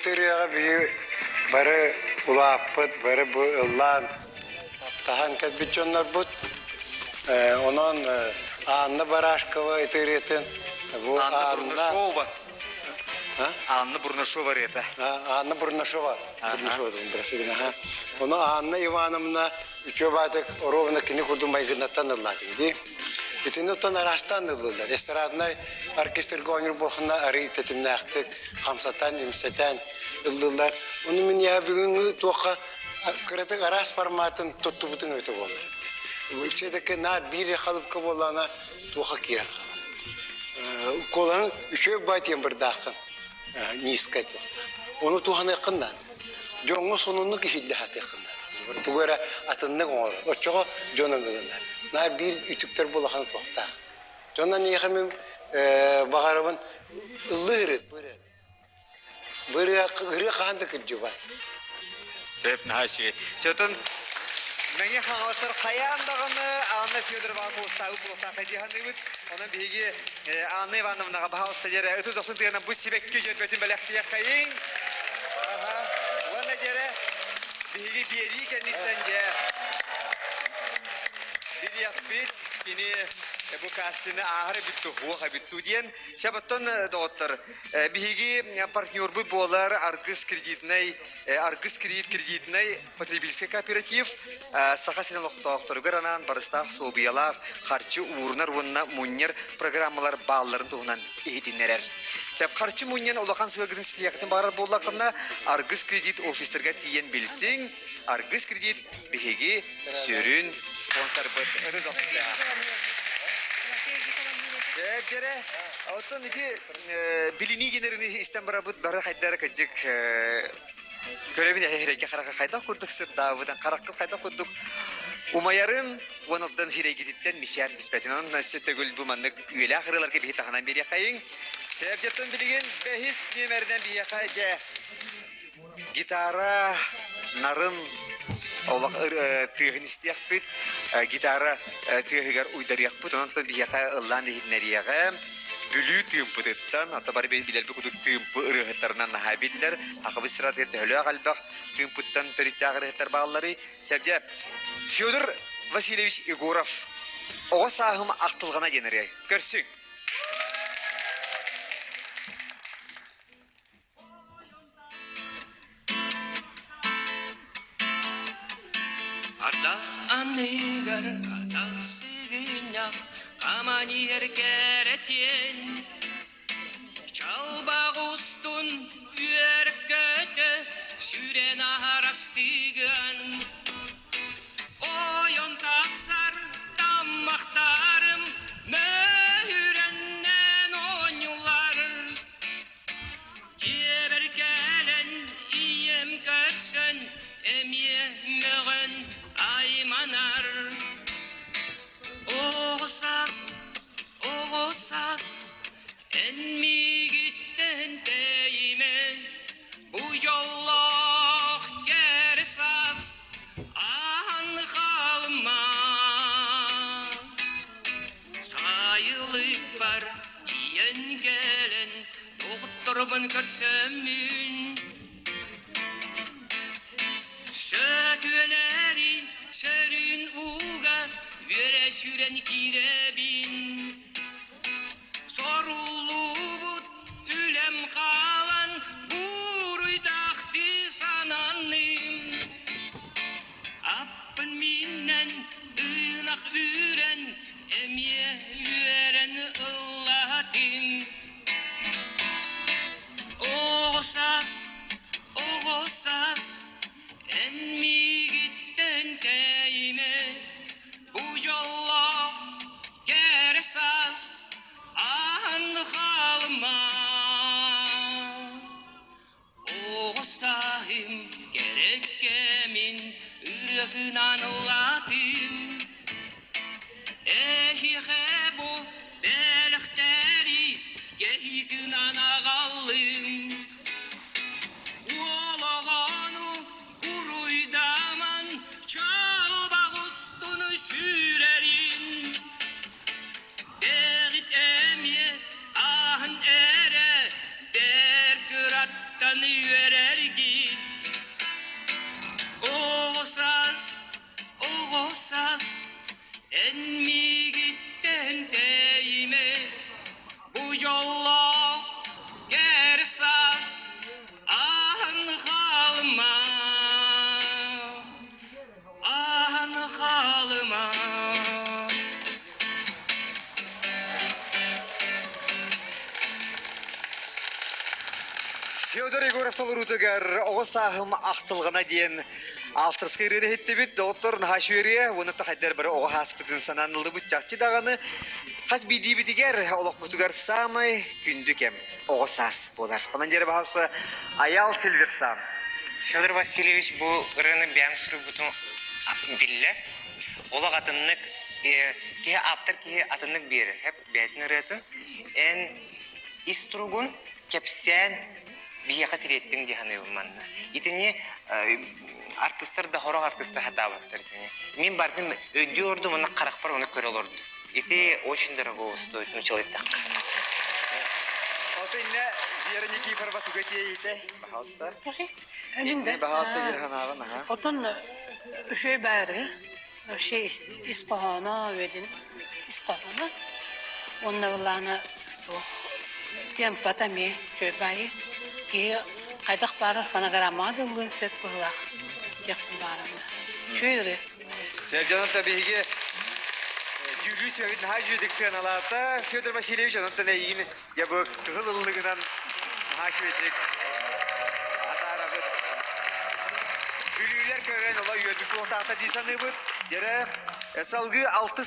Ити ырыаҕа биһи бары улааппыт, бары бу ыллаан таһан кэлбит дьоннорбут. Онон Анна Барашкова ити ырыатын бу Анна Анна Бурнашова. Анна Бурнашова ырыата. Анна Бурнашова. Бурнашова Ону Анна Ивановна үтүө баатык ровно кини курдук майгыннаттан ыллаатыҥ дии. Итини оттон араастаан ыллылар. Эстраднай оркестрга оонньуур буолхуна арый тэтимнээхтик хамсатан, имсэтэн ыллылар. Ону мин я бүгүҥҥү туохха кыратык араас форматын туттубутуҥ эбитэ буоллар. Үчүгэйдик наар биир халыпка буоллаҕына туохха киирэн хаалар. Куолаһыҥ үчүгэй бай тембрдааххын низкай туохтаах. Ону туһаныаххын наада. Дьоҥҥо сонуннук иһиллэ сатыаххын наада. Тугу эрэ атыннык оҥорор. Оччоҕо дьон ылынар. Наар биир үтүктэр буолахана туохтаах. Дьонно эйиэхэ мин баҕарабын ыллыыры бу ырыа хаһан да кырдьыбат. Сөп, наһаа үчүгэй. Чотун Мэҥэ Хаҥаластар хайаан даҕаны Анна Федорова куустаабыт буолуохтаах дии саныыбыт. Онон биһиги Анна Ивановнаҕа баһаалыста диэри ытыс дохсун тыынан бу сибэкки дьөрбөтүн бэлэхтиэххэйиҥ. Уонна диэри биһиги биэрии кэнниттэн дьэ билиэхпит кини бу кастины ааһар эбит дуу, суох эбит дуу диэн. Сөп оттон доҕоттор, биһиги партнербут буолар Аргыс кредитнэй Аргыс кредит кредитнэй потребительскай кооператив Саха сирин олохтоохторугар анаан барыстаах суобуйалаах харчы уурунар уонна мунньар программалар баалларын туһунан иһитиннэрэр. Сөп харчы мунньан улахан сыалгытын ситиэххитин баҕарар буоллаххына, Аргыс кредит офистарыгар тиийэн билсиҥ. Аргыс кредит биһиги сүрүн спонсорбыт. Сөп дьэрэ. Оттон ити билинии генерини истэн барабыт бары хайдара кырдьык көрөбүн эһэрэйгэ хараха хайдах курдук сырдаабытын, хараххыт хайдах курдук умайарын уоналтан сирэйгититтэн мичээр түспэтин. Онон өссө төгүл бу маннык үйэлээх ырыаларга биһи таһынан биэриэххэйиҥ. Сөп билигин бэһис нүөмэринэн биһиэхэ дьэ гитара нарын олох тыаһын истиэхпит, гитара тыаһыгар уйдарыахпыт, онон биһиэхэ ыллаан иһитиннэриэҕэ. Бүлүү тыымпытыттан, ата бары билэрбит курдук тыымпы ырыаһыттарынан наһаа биллэр. Сахабыт сиратыгар төһөлөөх элбэх тыымпыттан төрүттээх ырыаһыттар баалларый? Сэргэ Федор Васильевич Егоров «Оҕо сааһым ахтылҕана» диэн ырыа. Көрсүҥ! Ардах анныгар атах сыгынньах хааман иһэр кэрэтиэн Чалбах устун үөр-көтө сүүрэн аһарастыгын Ойон тахсар таммахтарым мөһүрэннэн оонньуулар Дьиэбэр кэлэн ийэм көрсөн эмиэ мөҕөн айманар. Оҕо саас, оҕо саас, эн миигиттэн тэйимэ, бу дьоллоох кэрэ саас ааһан хаалыма. Сайылыкпар тиийэн кэлэн доҕотторбун көрсөммүн Сөтүөлэри сөрүүн ууга үөрэ сүүрэн киирэбин Соруллубут үлэм хаалан буруйдаахтыы сананным Аппын мииннэн ынах үүрэн эмиэ үөрэн ыллаатым Оҕо саас, оҕо саас, эн миигиттэн тэйимэ, бу дьоллоох кэрэ саас ааһан хаалыма. Оҕо сааһым кэрэ кэмин ырыатынан ыллаатым, эһиэхэ бу бэлэхтэри кэһиитинэн аҕаллым. Уол оҕону буруйдаман чалбах устун сүүрэрин Бэҕит эмиэ ааһан эрэ бэрт кыраттан үөрэргит. Оҕо саас, оҕо саас, эн миигиттэн тэйимэ, бу дьоллоох кэрэ саас ааһан хаалыма, ааһан хаалыма. Федор Егоров толоруутугар оҕо сааһым ахтылҕана диэн авторскай ырыаны иһиттибит. Доҕоттор наһаа үөрүө, уонна хайдар бары оҕо ааспытын санаан ыллыбыт чахчы даҕаны хас биирдиибитигэр олохпутугар саамай күндү кэм оҕо саас буолар. Онон диэри баһаалыста Айаал Сильверсан. Федор Васильевич бу ырыаны бэйэм суруйбутум биллэр. Олох атыннык киһи ааптар киһи атыннык биэрэр бэйэтин ырыатын. Эн ис туругун кэпсээн биһиэхэ тириэттиҥ дии саныыбын манна. Итини артыстар да сорох артыстар сатаабаттар итини. Мин бардым өйдүү олордум уонна харахпар ону көрө олордум. Ити очень дорогого стоит нучалыйтахха. Ото инне Вера Никифорова туга тиэйите? Пожалуйста. Инне баһаалыста Вера аха. Отон үчүгэй баары вообще ис хоһооно үөдүн ис хоһооно уонна былаана туох темпата эмиэ үчүгэй баайы киһи хайдах баарар фонограммаҕа да ыллыан сөп быһыылаах диэхпин баҕарабын. Үчүгэй ырыа. Дьонуттан биһиги дьүүллүү сүөбүт наһаа үчүгэйдик сыаналаата. Федор Васильевич, онтон эйигин дьэ бу кыһыл ыллыгынан наһаа үчүгэйдик атаарабыт. Бүлүүлэр көрөн ола үөрбүт буолтаахта дии саныыбыт. Дьэрэ салгыы алтыс.